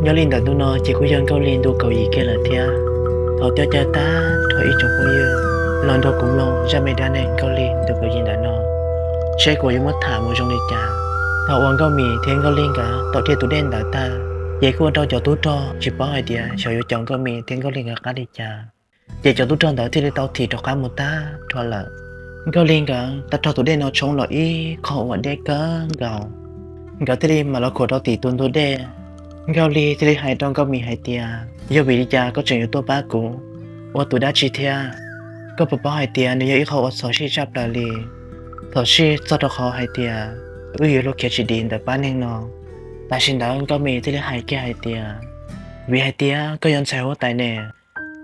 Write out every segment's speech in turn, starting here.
Nyob li ntawm ntu no ces kuj yog Nkauj Lig ntu kaum yim kiag lawm thiab. Thov coj caw tag nrho ib tsoom phooj ywg los nrog kuv mloog zaj me dab neeg Nkauj Lig ntu kaum yim ntawm no, seb kuv yuav muab tham mus zoo li cas. Thaum uas Nkauj Mim thiab Nkauj Lig nkawd tau dhia tus dej ntawd tag, ces kuj ua rau cov tub rog tsis paub hais tias xyov yuav caum Nkauj Mim thiab Nkauj Lig nkawd qab li cas. Ces cov tub rog ntawd thiaj li tau thim rov qab mus tag nrho lawm. Nkauj Lig nkawd tau raug tus dej no tshoob los ib qho uas deb kawg nkaus, nkawd thiaj li mam los khuam rau tim tus ntug dej. Nkauj Lig thiaj li hais rau Nkauj Mim hais tias, yog vim li cas koj tseem yuav tuaj pab kuv ua tus dab tsi thiab? Koj puas paub hais tias nws yog ib qho uas txhaum sij tshaj plaws li, txhaum sij txog rau qhov hais tias wb yuav luag khiav tsis dim ntawm pab neeg no. Tam sim ntawd Nkauj Mim thiaj li hais kiag hais tias, vim hais tias koj yog ntxhais huab tais ne,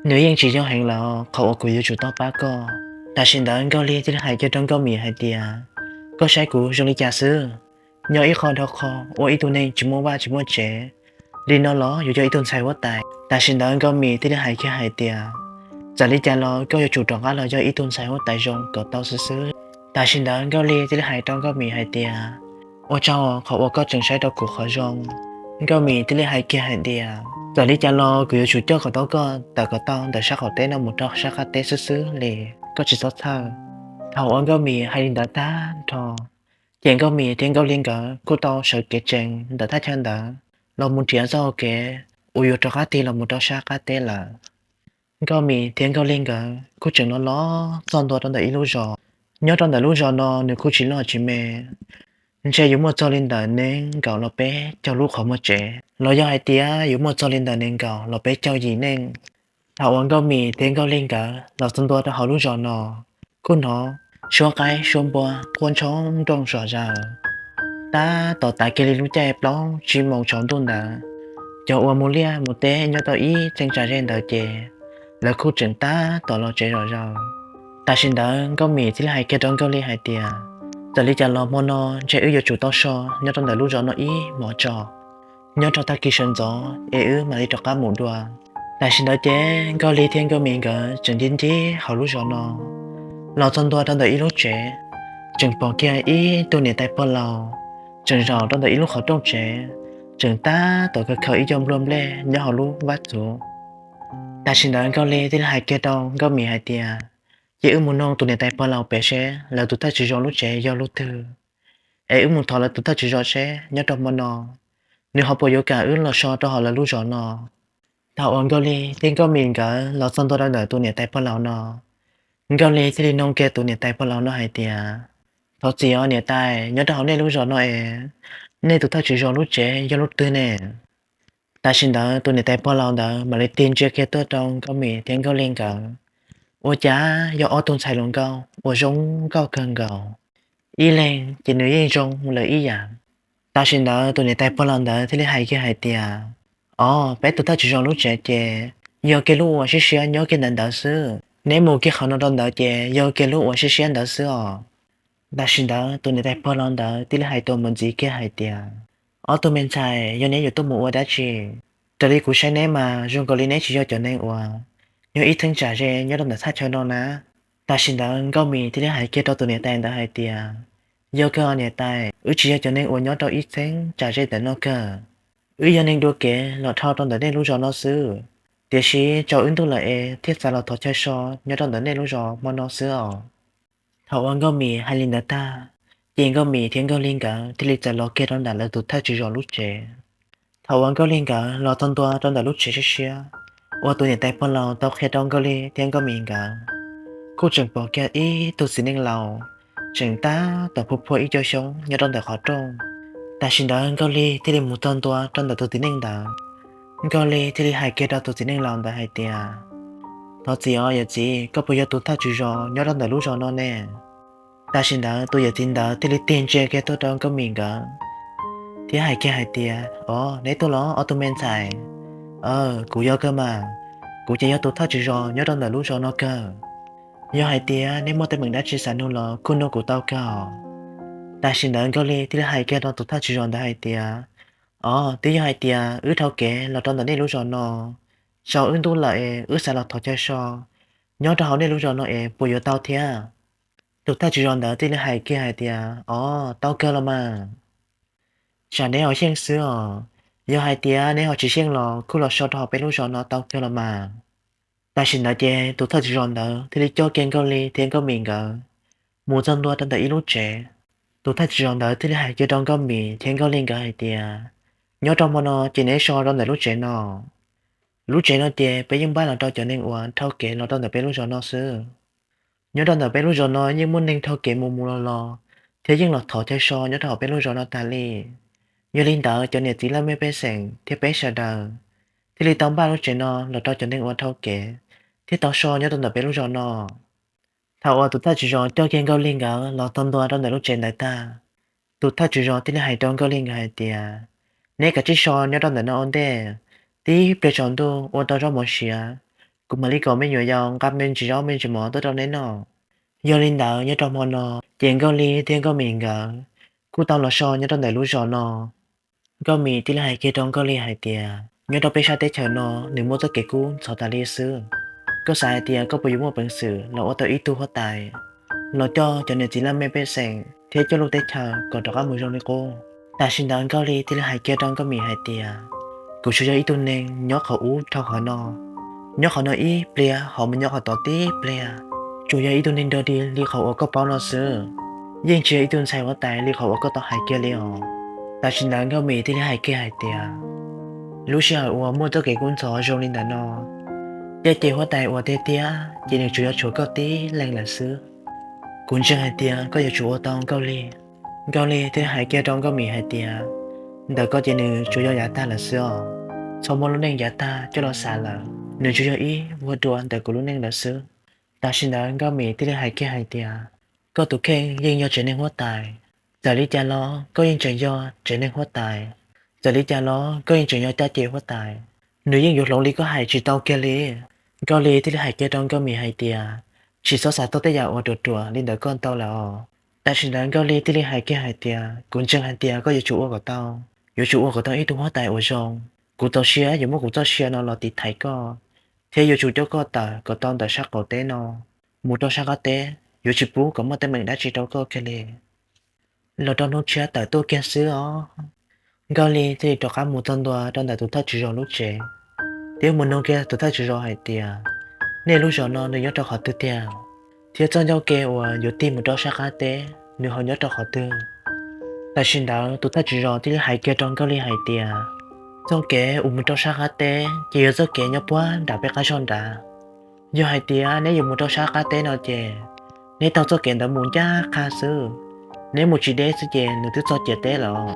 nws yeej tsis yog heev lawm qhov uas kuv yuav tsum tau pab koj. Tam sim ntawd Nkauj Lig thiaj li hais kiag rau Nkauj Mim hais tias, koj saib kuv zoo li cas xwb? Nyob ib qho dhau qho ua ib tug neeg tsis muaj vaj tsis muaj tsev li no los yuav yog ib tug ntxhais huab tais? Tam sim ntawd Nkauj Mim thiaj li hais kiag hais tias, txawm li cas los koj yuav tsum rov qab los yog ib tug ntxhais huab tais zoo kom tau xwb xwb. Tam sim ntawd Nkauj Lig thiaj li hais rau Nkauj Mim hais tias, ua tsaug qhov uas koj tseem saib rau kuv qhov zoo. Nkauj Mim thiaj li hais kiag hais tias, txawm li cas los kuv yuav tsum coj kom tau koj tawm kom tau ntawm sab qaum teb no mus rau sab qab teb xwb xwb li, koj tsis txhob txhawj. Thaum uas Nkauj Mim hais li ntawd tag nrho, ces Nkauj Mim thiab Nkauj Lig nkawd kuj tau sawv kev tsees ntawm thaj chaw ntawd los mus nrhiav txoj hau kev uas yuav rov qab tig los mus rau sab qab teb lawm. Nkauj Mim thiab Nkauj Lig nkawd kuj tseem los los txog ntua rau ntawm ib lub zos. Nyob rau ntawm lub zos no nws kuj tsis loj tsis me, ntshe yuav muaj txog li ntawm nees nkaum los peb caug lub qhov muag tsev, los yog hais tias yuav muaj txog li ntawm nees nkaum los peb caug yim neej. Thaum uas Nkauj Mim thiab Nkauj Lig nkawd los txog ntua rau hauv lub zos no, kuj hnov suab qaib suab npua quaj ntshoob nrooj zom zaws. Tab tom tav kiag li lub caij plaub tsib moos tsaus ntuj ntawd, cov uas mus liaj mus teb nyob rau ib txheej tsam ze ntawd ces lawv kuj tseem tab tom los tsev zom zaws. Tam sim ntawd Nkauj Mim thiaj li hais kiag rau Nkauj Lig hais tias, txawm li cas los hmo no ntshe wb yuav tsum tau so nyob rau ntawm lub zos no ib hmos tso, nyob rau tag kis sawv ntxov es wb mam li rov qab mus dua. Tam sim ntawd ces Nkauj Lig thiab Nkauj Mim nkawd tseem ncig ncig hauv lub zos no los txog ntua rau ntawm ib lub tsev, tseem pom kiag ib tug niam tais pog laus tseem zaum rau ntawm ib lub qhov rooj tsev, tseem tab tom khaws khaws ib co npluag nplej nyob hauv lub vaj txhuv. Tam sim ntawd Nkauj Lig thiaj li hais kiag rau Nkauj Mim hais tias, cia wb mus noog tus niam tais pog laus pem seb lawv tus thawj tswj zos lub tsev yog lub twg, es wb mus thov lawv tus thawj tswj zos seb nyob rau hmo no nws ho puas yuav kam wb los so rau hauv lawv lub zos no. Thaum uas Nkauj Lig thiab Nkauj Mim nkawd los txog ntua rau ntawm tus niam tais pog laus no, Nkauj Lig thiaj li noog kiag tus niam tais pog laus no hais tias, thov txim os niam tais, nyob rau hauv nej lub zos no es nej tus thawj tswj zos lub tsev yog lub twg ne? Tam sim ntawd tus niam tais pog laus ntawd mam li tig ntsia kiag tuaj rau Nkauj Mim thiab Nkauj Lig nkawd, ua cas yog ob tug ntxhais hluas nkauj uas zoo nkauj kawg nkaus, ib leeg ces nws yeej zoo lawm ib yam. Tam sim ntawd tus niam tais pog laus ntawd thiaj li hais kiag hais tias, os, peb tus thawj tswj zos lub tsev ces yog kiag lub uas siab siab nyob kiag ntawd ntawd xwb. Neb mus kiag qhov no rau ntawd ces yog kiag lub uas siab siab ntawd xwb os. Tam sim ntawd tus niam tais pog laus ntawd thiaj li hais tuaj mus ntxiv kiag hais tias, ob tug me ntxhais, yog neb yuav tuaj mus ua dab tsi? Raws li kuv saib neb mas zoo nkaus li neb tsis yog cov neeg uas nyob ib txheej tsam ze nyob rau ntawm thaj chaw no na. Tam sim ntawd Nkauj Mim thiaj li hais kiag rau tus niam tais ntawd hais tias, yog kawg niam tais, wb tsis yog cov neeg uas nyob rau ib txheej tsam ze ntawm no kawg. Wb yog neeg dua kev los dhau rau ntawm nej lub zos no xwb, tiam sis tsaus wb ntuj lawm es thiaj xav los thov chaw so nyob rau ntawm nej lub zos hmo no xwb os. Thaum uas Nkauj Mim hais li ntawd tag, ces Nkauj Mim thiab Nkauj Lig nkawd thiaj li txawm los kiag rau ntawm lawv tus thawj tswj zos lub tsev. Thaum uas Nkauj Lig nkawd los txog ntua rau ntawm lub tsev siab siab uas tus niam tais pog laus tau qhia rau Nkauj Lig thiab Nkauj Mim nkawd, kuj tseem pom kiag ib tug txiv neej laus tseem tab tom phua phua ib co xyoob nyob rau ntawm qhov rooj. Tam sim ntawd Nkauj Lig thiaj li mus txog ntua rau ntawm tus txiv neej ntawd. Nkauj Lig thiaj li hais kiag rau tus txiv neej laus ntawd hais tias, thov txiv os yawm txiv, koj puas yog tus thawj tswj zos nyob rau ntawm lub zos no ne? Tam sim ntawd tus yawm txiv ntawd thiaj li tig ntsia kiag tuaj rau Nkauj Mim nkawd thiab hais kiag hais tias, os, neb tuaj los ob tug me ntxhais? Aw, kuv yog kawg mas, kuv ces yog tus thawj tswj zos nyob rau ntawm lub zos no kawg. Yog hais tias neb muaj teeb meem dab tsi xav nug los kuj nug kuv tau kawg. Tam sim ntawd Nkauj Lig thiaj li hais kiag rau tus thawj tswj zos ntawd hais tias, os, twb yog hais tias wb dhau kev los rau ntawm nej lub zos no, tsaus wb ntuj lawm es wb xav los thov chaw so nyob rau hauv nej lub zos no es puas yuav tau thiab? Tus thawj tswj zos ntawd thiaj li hais kiag hais tias, os, tau kawg los mas, tsam neb ho xyeej xwb os. Yog hais tias neb ho tsis xyeej los kuj los so rau hauv peb lub zos no tau kawg los mas. Tam sim ntawd ces tus thawj tswj zos ntawd thiaj li coj kiag Nkauj Lig thiab Nkauj Mim nkawd mus txog ntua rau ntawm ib lub tsev. Tus thawj tswj zos ntawd thiaj li hais kiag rau Nkauj Mim thiab Nkauj Lig nkawd hais tias, nyob rau hmo no ces neb so rau ntawm lub tsev no. Lub tsev no ces peb yeej npaj los rau cov neeg uas dhau kev los rau ntawm peb lub zos no xwb. Nyob rau ntawm peb lub zos no yeej muaj neeg dhau kev mus mus los los thiab yeej los thov chaw so nyob rau hauv peb lub zos no tas li. Yog li ntawd cov niam txiv laj mej pej xeem thiab peb sawv daws thiaj li tau npaj lub tsev no los rau cov neeg uas dhau kev thiab tau so nyob rau ntawm peb lub zos no. Thaum uas tus thawj tswj zos coj kiag Nkauj Lig nkawd los txog ntua rau ntawm lub tsev ntawd tag, tus thawj tswj zos thiaj li hais rau Nkauj Lig nkawd hais tias, neb kav tsij so nyob rau ntawm no ua ntej, tib pliag tsaus ntuj ua tau zaub mov siav, kuv mam li kom me nyuam yaus nqa me ntsis zaub me ntsis mov tuaj rau neb noj. Yog li ntawd nyob rau hmo no ces Nkauj Lig thiab Nkauj Mim nkawd kuj tau los so nyob rau ntawm lub zos no. Nkauj Mim thiaj li hais kiag rau Nkauj Lig hais tias, nyob rau peb sab teb chaws no nws muaj txoj kev kub ntxhov tas li xwb. Koj xav hais tias koj puas yuav muaj peev xwm los ua tau ib tug huab tais los coj cov niam txiv laj mej pej xeem thiab coj lub teb chaws kom rov qab mus zoo li qub? Tam sim ntawd Nkauj Lig thiaj li hais kiag rau Nkauj Mim hais tias, kuv tsuas yog ib tug neeg nyob qhov ub dhau qhov no, nyob qhov no ib pliag ho mus nyob qhov tod tib pliag, tsuas yog ib tug neeg dog dig li qhov uas koj paub no xwb, yeej tsis yog ib tug ntxhais huab tais li qhov uas koj tau hais kiag li os. Tam sim ntawd Nkauj Mim thiaj li hais kiag hais tias, lub sij hawm uas muaj txoj kev kub ntxhov zoo li ntawm no, caij ces huab tais uas tiag tiag ces nws tsuas yuav tshuav koj tib leeg lawm xwb. Kuv ntseeg hais tias koj yuav tsum ua tau Nkauj Lig. Nkauj Lig thiaj li hais kiag rau Nkauj Mim hais tias, ntawm koj ces nws tsuas yog yav tag lawm xwb os. Txhob muab lub neej yav tag coj los xav lawm, nws tsuas yog ib vuag dua ntawm kuv lub neej lawm xwb. Tam sim ntawd Nkauj Mim thiaj li hais kiag hais tias, koj tus kheej yeej yog tsev neeg huab tais, txawm li cas los koj yeej tseem yog tsev neeg huab tais, txawm li cas los koj yeej tseem yog caij ces huab tais, nws yeej yuav hloov li koj hais tsis tau kiag li. Nkauj Lig thiaj li hais kiag rau Nkauj Mim hais tias, tsis txhob xav txog tej yam uas ruam ruam li ntawd koj ntau lawm os. Tam sim ntawd Nkauj Lig thiaj li hais kiag hais tias, kuv ntseeg hais tias koj yuav tsum ua kom tau, yuav tsum ua kom tau ib tug huab tais uas zoo. Kuv txaus siab yuav muab kuv txoj sia no los tiv thaiv koj, thiab yuav tsum coj koj tawm kom tau ntawm sab qaum teb no mus rau sab qab teb, yuav tsis pub kom muaj teeb meem dab tsi rau koj kiag li. Los rau hnub tshiab tawm tuaj kiag xwb os, Nkauj Lig thiaj li rov qab mus txog ntua rau ntawm tus thawj tswj zos lub tsev, thiab mus nug kiag tus thawj tswj zos hais tias, nej lub zos no nws nyob rau qhov twg tiag, thiab txoj ncauj ke uas yuav tig mus rau sab qab teb nws ho nyob rau qhov twg? Tam sim ntawd tus thawj tswj zos thiaj li hais kiag rau Nkauj Lig hais tias, txoj kev uas mus rau sab qab teb ces yog txoj kev nyob puag nram peb qab zog nrad. Yog hais tias neb yuav mus rau sab qab teb no ces neb taug txoj kev ntawd mus ncaj qha xwb, neb mus tsis deb xwb ces nws twb txog ciam teb lawm.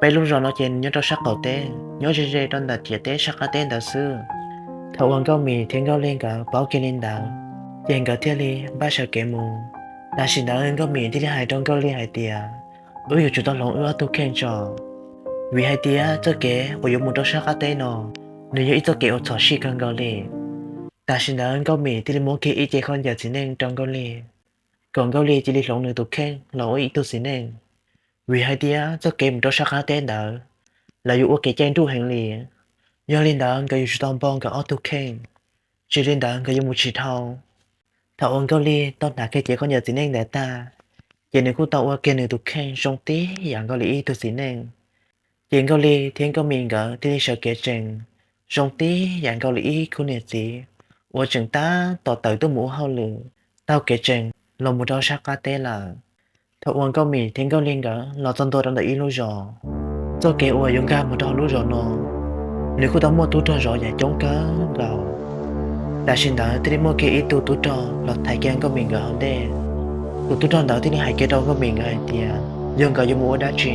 Peb lub zos no ces nyob rau sab qaum teb, nyob ze ze rau ntawm ciam teb sab qab teb ntawd xwb. Thaum uas Nkauj Mim thiab Nkauj Lig nkawd paub kiag li ntawd, ces nkawd thiaj li npaj sawv kev mus. Tam sim ntawd Nkauj Mim thiaj li hais rau Nkauj Lig hais tias, wb yuav tsum tau hloov wb ob tug kheej tso, vim hais tias txoj kev uas yuav mus rau sab qab teb no, nws yog ib txoj kev uas txhom sij kawg nkaus li. Tam sim ntawd Nkauj Mim thiaj li muab kiag ib ce khaub ncaws txiv neej rau Nkauj Lig, kom Nkauj Lig cia li hloov nws tus kheej los ua ib tug txiv neej, vim hais tias txoj kev mus rau sab qab teb ntawd, lawv yuav ua kev cai nruj heev li. Yog li ntawd nkawd yuav tsum tau npo nkawd ob tug kheej, tsis li ntawd nkawd yuav mus tsis dhau. Thaum uas Nkauj Lig tau hnav kiag cev khaub ncaws txiv neej ntawd tag, ces nws kuj tau ua kiag nws tus kheej zoo tib yam nkaus li ib tug txiv neej. Ces Nkauj Lig thiab Nkauj Mim nkawd thiaj li sawv kev tsees zoo tib yam nkaus li ib khub niam txiv uas tseem tab tom tawm tuaj mus ua hauj lwm, taug kev tsees los mus rau sab qab teb lawm. Thaum uas Nkauj Mim thiab Nkauj Lig nkawd los txog ntua rau ntawm ib lub zos, txoj kev uas yuav nkag mus rau hauv lub zos no, nws kuj tau muaj tub rog zov yam coob kawg nkaus. Tam sim ntawd thiaj li muaj kiag ib tug tub rog los thaiv kiag Nkauj Mim nkawd hauv ntej. Tus tub rog ntawd thiaj li hais kiag rau Nkauj Mim nkawd hais tias yog nkawd yuav mus ua dab tsi.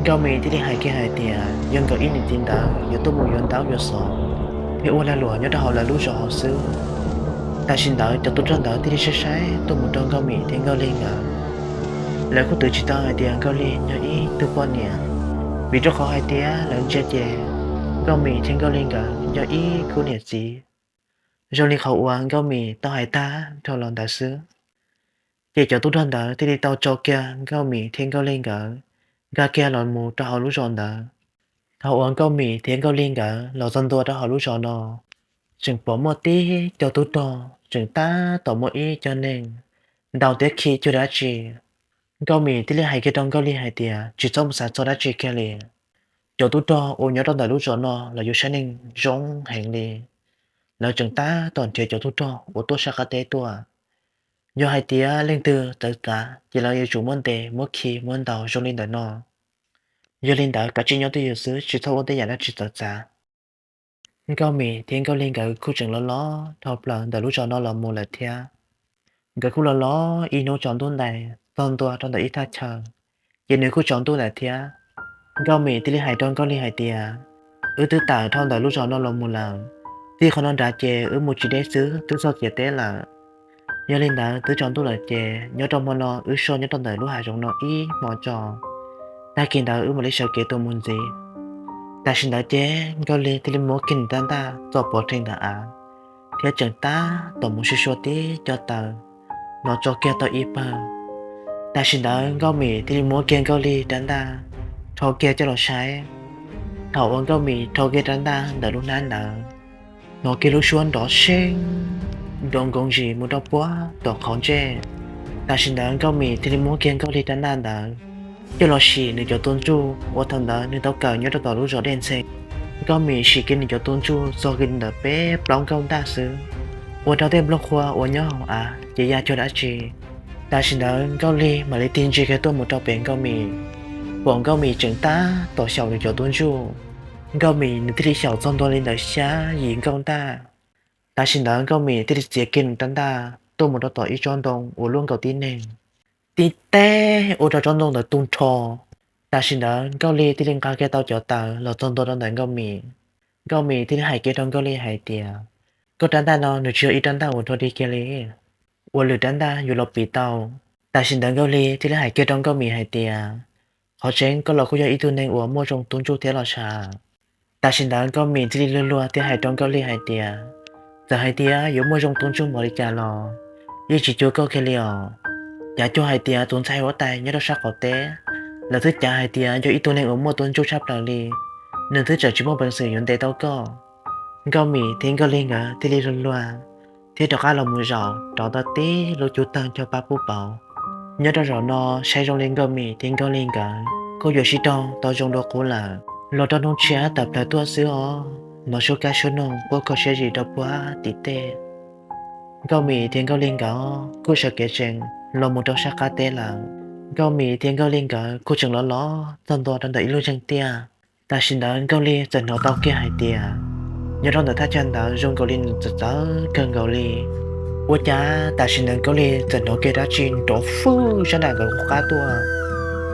Nkauj Mim thiaj li hais kiag hais tias yog nkawd ib niam txiv ntawd yuav tuaj mus yuav ntaub yuav xov thiab ua lag luam nyob rau hauv lawv lub zos hauv xwb. Tam sim ntawd cov tub rog ntawd thiaj li saib saib tuaj mus rau Nkauj Mim thiab Nkauj Lig nkawd. Lawv kuj twv tsis tau hais tias Nkauj Lig yog ib tug poj niam, vim rau qhov hais tias lawv ntsia ces Nkauj Mim thiab Nkauj Lig nkawd yog ib khub niam txiv, zoo li qhov uas Nkauj Mim tau hais tag dhau los ntawd xwb. Ces cov tub rog ntawd thiaj li tau tso kiag Nkauj Mim thiab Nkauj Lig nkawd nkag kiag los mus rau hauv lub zos ntawd. Thaum uas Nkauj Mim thiab Nkauj Lig nkawd los txog ntua rau hauv lub zos no, tseem pom muaj tib co tub rog tseem tab tom muaj ib co neeg ntaus thiab khi cuag dab tsi. Nkauj Mim thiaj li hais kiag rau Nkauj Lig hais tias tsis txhob mus xav txog dab tsi kiag li, Cov tub rog uas nyob rau ntawm lub zos no los yuav saib neeg zoo heev li. Lawv tseem tab tom nrhiav cov tub rog uas tuaj sab qab teb tuaj. Yog hais tias leej twg txawv txav ces lawv yuav tsum muab ntes, muab khi, muab ntaus zoo li ntawm no. Yog li ntawd kav tsij nyob twj ywm xwb, tsis txhob ua tej yam dab tsi txawv txav. Nkauj Mim thiab Nkauj Lig nkawd kuj tseem los los dhau plaws ntawm lub zos no los mus lawm thiab. Nkawd kuj los los ib hnub tsaus ntuj ntais txog ntua rau ntawm ib thaj chaw, ces nws kuj tsaus ntuj lawm thiab. Nkauj Mim thiaj li hais rau Nkauj Lig hais tias, Wb twb tawm dhau ntawm lub zos no los mus lawm, txij qhov no nrad ces wb mus tsis deb xwb twb txog ciam teb lawm. Yog li ntawd twb tsaus ntuj lawm ces nyob rau hmo no wb soj nyob rau ntawm lub hav zoov no ib hmo tso, tag kis ntawd wb mam li sawv kev tuaj mus ntxiv. Tam sim ntawd ces Nkauj Lig thiaj li muab kiag nws rab ntaj txo pov rhees ntawm av, thiab tseem tab tom mus sua sua tib co taws los tso kiag tau ib pawg. Tam sim ntawd Nkauj Mim thiaj li muab kiag Nkauj Lig rab ntaj rho kiag coj los saib. Thaum uas Nkauj Mim rho kiag rab ntaj ntawm lub hnab ntawd, hnov kiag lub suab nrov seeg nrov nkoos zis mus rau puag tom qhov ntsej. Tam sim ntawd Nkauj Mim thiaj li muab kiag Nkauj Lig rab ntaj ntawd coj los sim nws cov tus ntsuj uas thaum ntawd nws tau kawm nyob rau tom lub zos Dej Ntxhee. Nkauj Mim sim kiag nws cov tus ntsuj txog kiag ntawm peb plaub nkaug ntaj xwb, ua rau tej nplooj qhuav uas nyob hauv av ces ya cuag dab tsi. Tam sim ntawd Nkauj Lig mam li tig ntsia kiag tuaj mus rau pem Nkauj Mim, pom Nkauj Mim tseem tab tom xyaum nws cov tus ntsuj. Nkauj Mim nws thiaj li xyaum txog ntua li ntawm xya yim nkaug ntaj. Tam sim ntawd Nkauj Mim thiaj li txiav kiag nws rab ntaj tuaj mus rau tom ib tsob ntoo uas luaj nkaus tib neeg, tib teg ua rau tsob ntoo ntawd tu nrho. Tam sim ntawd Nkauj Lig thiaj li nqa kiag tau cov taws los txog ntua rau ntawm Nkauj Mim. Nkauj Mim thiaj li hais kiag rau Nkauj Lig hais tias, Koj rab ntaj no nws tsis yog ib rab ntaj uas rho dig kiag li, ua lwm rab ntaj yuav los piv tau. Tam sim ntawd Nkauj Lig thiaj li hais kiag rau Nkauj Mim hais tias, Qhov tseeb koj los kuj yog ib tug neeg uas muaj zoo tu ntsuj thiab los sav. Tam sim ntawd Nkauj Mim thiaj li luag luag thiab hais rau Nkauj Lig hais tias, Txawm hais tias yuav muaj zoo tu ntsuj npaum li cas los yeej tsis cuag koj kiag li os. Cav cuag hais tias tus ntxhais huab tais nyob rau sab qaum teb, lawv twb cav hais tias yog ib tug neeg uas muaj tu ntsuj tshaj plaws li, nws twb tseem tsis muaj peev xwm yuav ntes tau koj. Nkauj Mim thiab Nkauj Lig nkawd thiaj li luag luag thiab rov qab los mus zaum rov tau tib lub cub tawg cog pab pub pauv. Nyob rau zaum no saib zoo li Nkauj Mim thiab Nkauj Lig nkawd kuj yuav sib raug tau zoo dua qub lawm. Los rau hnub tshiab tawm plaws tuaj xwb os, hnov suab kab suab noog quaj kho siab zim rau puag tim tej. Nkauj Mim thiab Nkauj Lig nkawd kuj sawv kev tsees los mus rau sab qab teb lawm. Nkauj Mim thiab Nkauj Lig nkawd kuj tseem los los txog ntua rau ntawm ib lub zeeg tiaj. Tam sim ntawd Nkauj Lig txawm hnov tau kiag hais tias nyob rau ntawm thaj chaw ntawd zoo nkaus li nws txawv txawv kawg nkaus li. Ua cas tam sim ntawd Nkauj Lig txawm hnov kiag dab tsi nrov fwj sab nram nkawd qab tuaj.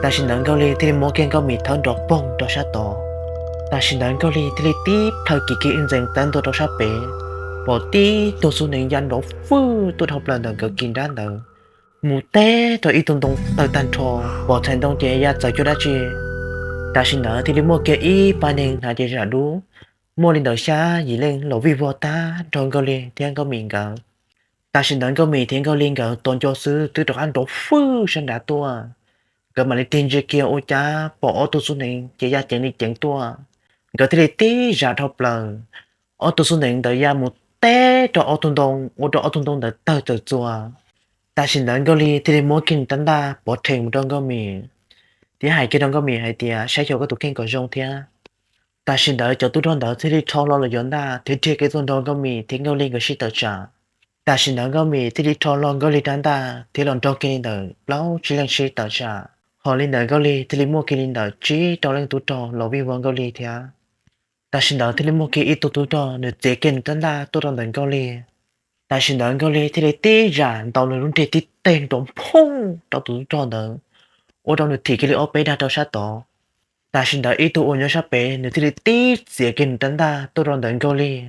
Tam sim ntawd Nkauj Lig thiaj li muab kiag Nkauj Mim thawb nrov poog rau sab tod. Tam sim ntawd Nkauj Lig thiaj li tib plhaw kiv kiv ntxeev tawb ntua rau sab pem, pom tib tug xub hneev ya nrov fwj tuaj dhau plaws ntawm nkawd kis nrab ntawd, mus teb rau ib tug ntoo tawg tag nrho, pom txhais ntoo ces ya txawv cuag dab tsi. Tam sim ntawd thiaj li muaj kiag ib pab neeg hnav cev zam dub, muaj li ntawm xya yim leej los vij vog tag nrho Nkauj Lig thiab Nkauj Mim nkawd. Tam sim ntawd Nkauj Mim thiab Nkauj Lig nkawd tos nco xwb twb rov qab nrov fwj sab nrad tuaj. Nkawd mam li tig ntsia kiag ua cas pom ob tug xub hneev ces ya ceev li ceev tuaj. Nkawd thiaj li tib zam dhau plaws, ob tug xub hneev ntawd ya mus teb rau ob tug ntoo ua rau ob tug ntoo ntawd tawg txawm txuas. Tam sim ntawd Nkauj Lig thiaj li muab kiag nws rab ntaj pov rhees mus rau Nkauj Mim, thiab hais kiag rau Nkauj Mim hais tias, Saib xyuas koj tus kheej kom zoo thiab. Tam sim ntawd cov tub rog ntawd thiaj li rho hlo lawv cov ntaj thiab dhia kev tuaj nrog Nkauj Mim thiab Nkauj Lig nkawd sib tawm tsam. Tam sim ntawd Nkauj Mim thiaj li rho hlo Nkauj Lig rab ntaj thiab los nrog kiag li ntawm plaub tsib leej sib tawm tsam. Ho li ntawd Nkauj Lig thiaj li muaj kiag li ntawm tsib rau leej tub rog los vij vog Nkauj Lig thiab. Tam sim ntawd thiaj li muaj kiag ib tug tub rog nws txiav kiag nws rab ntaj tuaj rau ntawm Nkauj Lig. Tam sim ntawd Nkauj Lig thiaj li tib zam ntaus nws lub nrig tib teg nrov nphooj rau tus tub rog ntawd, ua rau nws thim kiag li ob peb dag rau sab tod. Tam sim ntawd ib tug uas nyob sab pem nws thiaj li tib txiav kiag nws rab ntaj tuaj rau ntawm Nkauj Lig.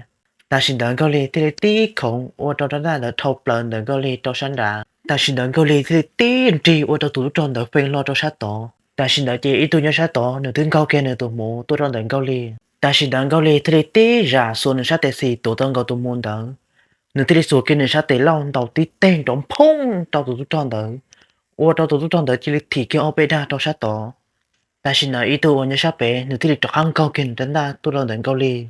Tam sim ntawd Nkauj Lig thiaj li tib khoov ua rau rab ntaj ntawd dhau plaws ntawm Nkauj Lig rau sab nrad. Tam sim ntawd Nkauj Lig thiaj li tib nrig ua rau tus tub rog ntawd fee hlo rau sab tod. Tam sim ntawd ces ib tug nyob sab tod nws twb nkaug kiag nws tus hmuv tuaj rau ntawm Nkauj Lig. Tam sim ntawd Nkauj Lig thiaj li tib zam xuas nws sab tes xis tuav tau nkaus tus hmuv ntawd. Nws thiaj li xuas kiag nws sab tes laug ntaus tib teg nrov nphooj rau tus tub rog ntawd, ua rau tus tub rog ntawd cia li thim kiag ob peb dag rau sab tod. Tam sim ntawd ib tug uas nyob sab pem nws thiaj li rov qab nkaug kiag nws rab ntaj tuaj rau ntawm Nkauj Lig.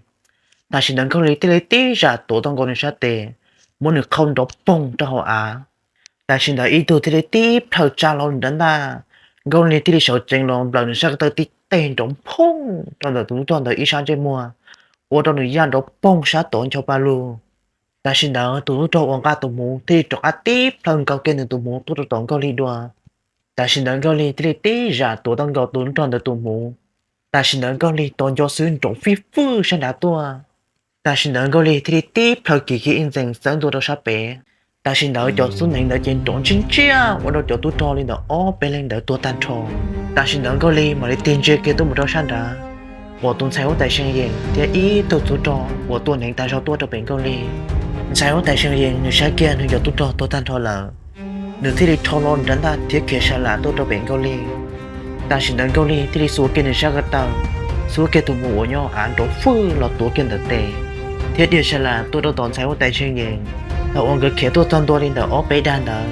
Tam sim ntawd Nkauj Lig thiaj li tib zam tuav tau nkaus nws sab tes, muab nws qhau nrov poog rau hauv av. Tam sim ntawd ib tug thiaj li tib plhaw tsa hlo nws rab ntaj, Nkauj Lig thiaj li sawv tsees los nplawm nws sab ko taw tib teg nrov nphoob rau ntawm tus tub rog ntawd ib sab ntsej muag, ua rau nws ya nrov poog sab tod ncho pa lug. Tam sim ntawd tus tub rog uas nqa tus hmuv thiaj li rov qab tib plhaw nkaus kiag nws tus hmuv tuaj rau tom Nkauj Lig dua. Tam sim ntawd Nkauj Lig thiaj li tib zam tuav tau nkaus tus tub rog ntawd tus hmuv. Tam sim ntawd Nkauj Lig tos nco xwb nrov fij fwj sab nrad tuaj. Tam sim ntawd Nkauj Lig thiaj li tib plhaw kiv kiag ib ntxees txawb ntua rau sab pem. Tam sim ntawd cov xub nees ntawd ces nrov ntsiag ntsiag ua rau cov tub rog li ntawd ob peb leeg ntawd tuag tag nrho. Tam sim ntawd Nkauj Lig mam li tig ntsia kiag tuaj mus rau sab nrad, pom tus ntxhais huab tais See Yees thiab ib tug tub rog uas tua neev tas zog tuaj rau pem Nkauj Lig. Ntxhais huab tais See Yees nws saib kiag nws cov tub rog tuag tag nrho lawm, nws thiaj li rho hlo nws rab ntaj thiab khiav sa lam tuaj rau pem Nkauj Lig. Tam sim ntawd Nkauj Lig thiaj li xuas kiag nws sab ko taw, xuas kiag tus hmuv uas nyob av nrov fwj los tuav kiag ntawm tes, thiab dhia sa lam tuaj rau tom ntxhais huab tais See Yees. Thaum uas nkawd khiav tuaj txog ntua li ntawm ob peb dag ntawd,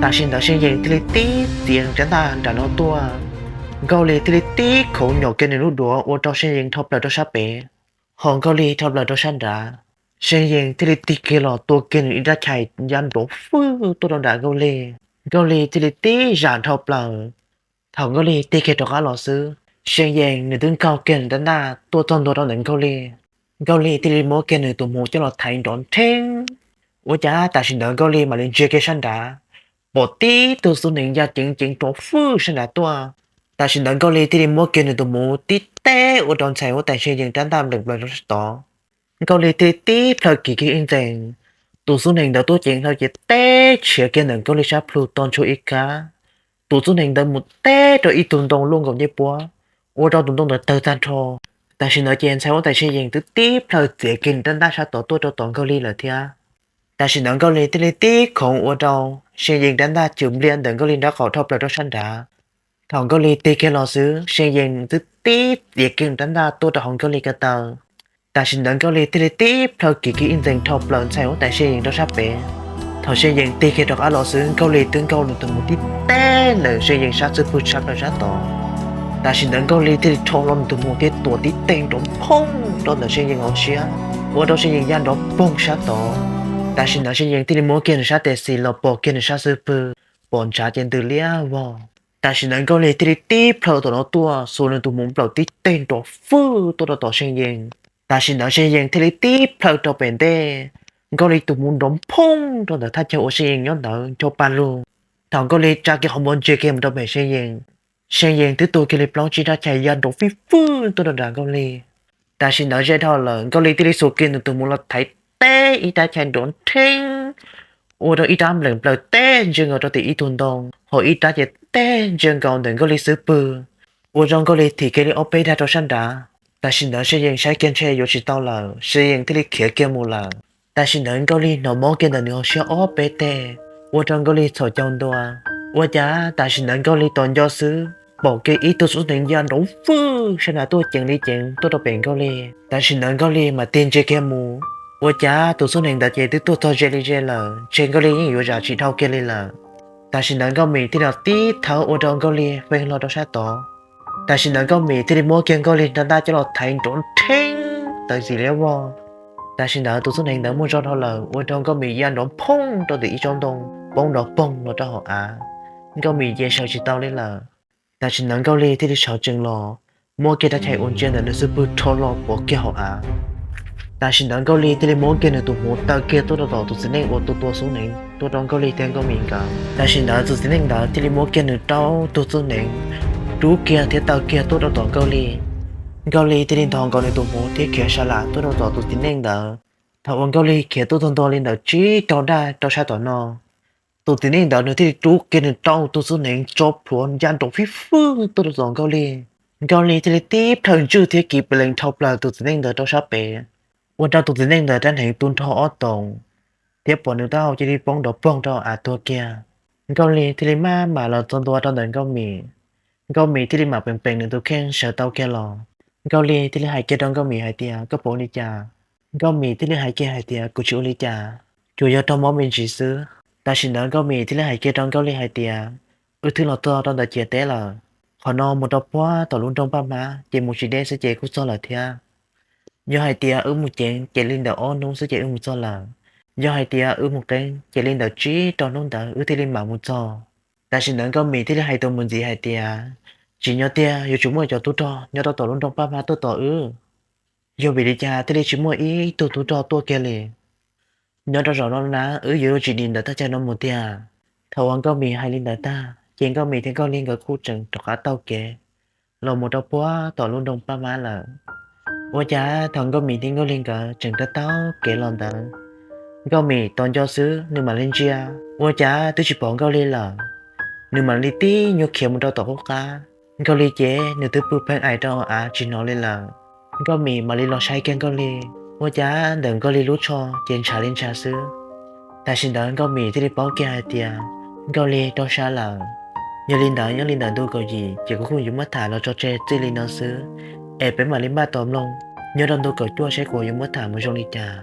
tam sim ntawd See Yees thiaj li tib txiav rab ntaj nram no tuaj. Nkauj Lig thiaj li tib khoov nyom kiag nws lub duav ua rau See Yees dhau plaws rau sab pem, ho Nkauj Lig dhau plaws rau sab nrad. See Yees thiaj li tig kiag los tua kiag nws ib rab chais ya nrov fwj tuaj rau nram Nkauj Lig. Nkauj Lig thiaj li tib zam dhau plaws. Thaum Nkauj Lig tig kiag rov qab los xwb, See Yees nws twb nkaug kiag nws rab ntaj tuaj txog ntua rau ntawm Nkauj Lig. Nkauj Lig thiaj li muab kiag nws tus hmuv coj los thaiv nrov nrheeb. Ua cas tam sim ntawd Nkauj Lig mam li ntsia kiag sab nrad, pom tib tug xub nees ya ceev ceev nrov fwj sab nrad tuaj. Tam sim ntawd Nkauj Lig thiaj li muab kiag nws tus hmuv tib teb ua rau ntxhais huab tais See Yees rab ntaj npleem plaws rau sab tod. Nkauj Lig thiaj li tib plhaw kiv kiag ib ntxees, tus xub nees ntawd tuaj ceev hlo ces teb tshiav kiag ntawm Nkauj Lig sab plhu to ntsuag ib kab. Tus xub nees ntawd mus teb rau ib tug ntoo luaj nkaus ncej puab, ua rau tus ntoo ntawd tawg tag nrho. Tam sim ntawd ces ntxhais huab tais See Yees twb tib plhaw txiav kiag nws rab ntaj sab tod tuaj rau tom Nkauj Lig lawm thiab. Tam sim ntawd Nkauj Lig thiaj li tib khoov ua rau See Yees rab ntaj cws npliaj ntawm Nkauj Lig nraub qaum dhau plaws rau sab nrad. Thaum Nkauj Lig tig kiag los xwb, See Yees twb tib txiav kiag nws rab ntaj tuaj rau hauv Nkauj Lig ko taw. Tam sim ntawd Nkauj Lig thiaj li tib plhaw kiv kiag ib ntxees dhau plaws ntxhais huab tais See Yees rau sab pem. Thaum See Yees tig kiag rov qab los xwb, Nkauj Lig twb nkaug nws tus hmuv tib teb ntawm See Yees sab xub pwg tshab plaws sab tod. Tam sim ntawd Nkauj Lig thiaj li rho hlo nws tus hmuv thiab tua tib teg nrov nphoob rau ntawm See Yees hauv siab, ua rau See Yees ya nrov poog sab tod. Tam sim ntawd See Yees thiaj li muab kiag nws sab tes xis los pom kiag nws sab xub pwg, pom ntshav ces ntws liab vog. Tam sim ntawd Nkauj Lig thiaj li tib plhaw tom no tuaj xuas nws tus hmuv nplawm tib teg nrov fwj tuaj rau tom See Yees. Tam sim ntawd See Yees thiaj li tib plhaw rau pem ntej, Nkauj Lig tus hmuv nrov nphoob rau ntawm thaj chaw uas See Yees nyob ntawd ncho pa lug. Thaum Nkauj Lig tsa kiag qhov muag ntsia kiag mus rau pem See Yees, See Yees twb tua kiag li plaub tsib rab chais ya nrov fij fwj tuaj rau nram Nkauj Lig. Tam sim ntawd ze dhau lawm, Nkauj Lig thiaj li xuas kiag nws tus hmuv los thaiv teb ib rab chais nrov nrheeb, ua rau ib rab npleem plaws teb ntsia nkaus rau tim ib tug ntoo, ho ib rab ces teb ntsia nkaus ntawm Nkauj Lig xub pwg, ua rau Nkauj Lig thim kiag li ob peb dag rau sab nrad. Tam sim ntawd See Yees saib kiag ntshe yuav tsis tau lawm, See Yees thiaj li khiav kiag mus lawm. Tam sim ntawd Nkauj Lig hnov mob kiag ntawm nws hauv siab ob peb teg, ua rau Nkauj Lig txhaum caug ntua. Ua cas tam sim ntawd Nkauj Lig tos nco xwb, pom kiag ib tug xub nees ya nrov fwj sab nrad tuaj ceev li ceev tuaj rau pem Nkauj Lig. Tam sim ntawd Nkauj Lig mam tig ntsia kiag mus, ua cas tus xub nees ntawd ces twb tuaj txog ze li ze lawm, ntshe Nkauj Lig yeej yuav zam tsis dhau kiag li lawm. Tam sim ntawd Nkauj Mim thiaj li tib thawb ua rau Nkauj Lig feeb hlo rau sab tod. Tam sim ntawd Nkauj Mim thiaj li muab kiag Nkauj Lig rab ntaj coj los thaiv nrov nrheeb tawm zim liab vog. Tam sim ntawd tus xub nees ntawd muaj zog dhau lawm, ua rau Nkauj Mim ya nrov nphoob rau tim ib tsob ntoo, poob nrov poog los rau hauv av. Nkauj Mim ces sawv tsis tau li lawm. Tam sim ntawd Nkauj Lig thiaj li sawv tsees los, muab kiag rab chais uas ntsia ntawm nws xub pwg rho los pov kiag hauv av. Tam sim ntawd Nkauj Lig thiaj li muab kiag nws tus hmuv taw kiag tuaj rau tom tus txiv neej uas tua tua xub nees tuaj rau Nkauj Lig thiab Nkauj Mim nkawd. Tam sim ntawd tus txiv neej ntawd thiaj li muab kiag nws rau tus xub nees, rub kiag thiab taw kiag tuaj rau tom Nkauj Lig. Nkauj Lig thiaj li ntho nkaus nws tus hmuv thiab khiav sa lam tuaj rau tom tus txiv neej ntawd. Thaum uas Nkauj Lig khiav tuaj txog ntua li ntawm tsib rau dag rau sab tom no, tus txiv neej ntawd nws thiaj li rub kiag nws rau tus xub nees tso plhuav ya nrov fib fwb tuaj rau tom Nkauj Lig. Nkauj Lig thiaj li tib plhaw ntswj thiab kiv pes lees dhau plaws tus txiv neej ntawd rau sab pem, ua rau tus txiv neej ntawd rab hneev tu nrho ob toom, thiab pom nws taub hau cia li poob nrov poog rau av tuag kiag. Nkauj Lig thiaj li maj mam los txog ntua rau ntawm Nkauj Mim. Nkauj Mim thiaj li mam peem peem nws tus kheej sawv tau kiag los. Nkauj Lig thiaj li hais kiag rau Nkauj Mim hais tias, koj puas ua li cas? Nkauj Mim thiaj li hais kiag hais tias, kuv tsis ua li cas, tsuas yog raug mob me ntsis xwb. Tam sim ntawd Nkauj Mim thiaj li hais kiag rau Nkauj Lig hais tias, wb twb los txog rau ntawm ciam teb lawm, qhov no mus rau puag tom lub nroog Paj Hmab ces mus tsis deb xwb ces kuj txog lawm thiab. Yog hais tias wb mus ceev ces li ntawm ob hnub xwb ces wb mus txog lawm. Yog hais tias wb mus qeeb ces li ntawm tsib rau hnub ntawd wb thiaj li mam mus txog. Tam sim ntawd Nkauj Mim thiaj li hais tus mus ntxiv hais tias, tsis nyob tiag, yuav tsum muaj cov tub rog nyob rau tom lub nroog Paj Mab tuaj tos wb. Yog vim li cas thiaj li tsis muaj ib tug tub rog tuaj kiag li? Nyob rau zaum no na wb yuav luag tsis dim ntawm thaj chaw no mus tiag. Thaum uas Nkauj Mim hais li ntawd tag ces Nkauj Mim thiab Nkauj Lig nkawd kuj tseem rov qab taug kev los mus rau puag tom lub nroog Paj Mab lawm. Ua cas thaum Nkauj Mim thiab Nkauj Lig nkawd tseem taug taug kev los ntawd, Nkauj Mim tos nco xwb nws mam li ntsia, ua cas twb tsis pom Nkauj Lig lawm. Nws mam li tib nyuag khiav mus rau tom qub qab. Nkauj Lig ces nws twb pw pheej ais rau av tsis hnov li lawm. Nkauj Mim mam li los saib kiag Nkauj Lig, ua cas ntawm Nkauj Lig lub tsho ces ntshav li ntshav xwb. Tam sim ntawd Nkauj Mim thiaj li paub kiag hais tias Nkauj Lig raug sab lawm. Yog li ntawd nyob li ntawm ntu kaum yim ces kuv kuj yuav muab tham los tso tseg txij li no xwb, es peb mam li npaj tos mloog nyob rau ntu kaum cuaj saib kuv yuav muab tham mus zoo li cas.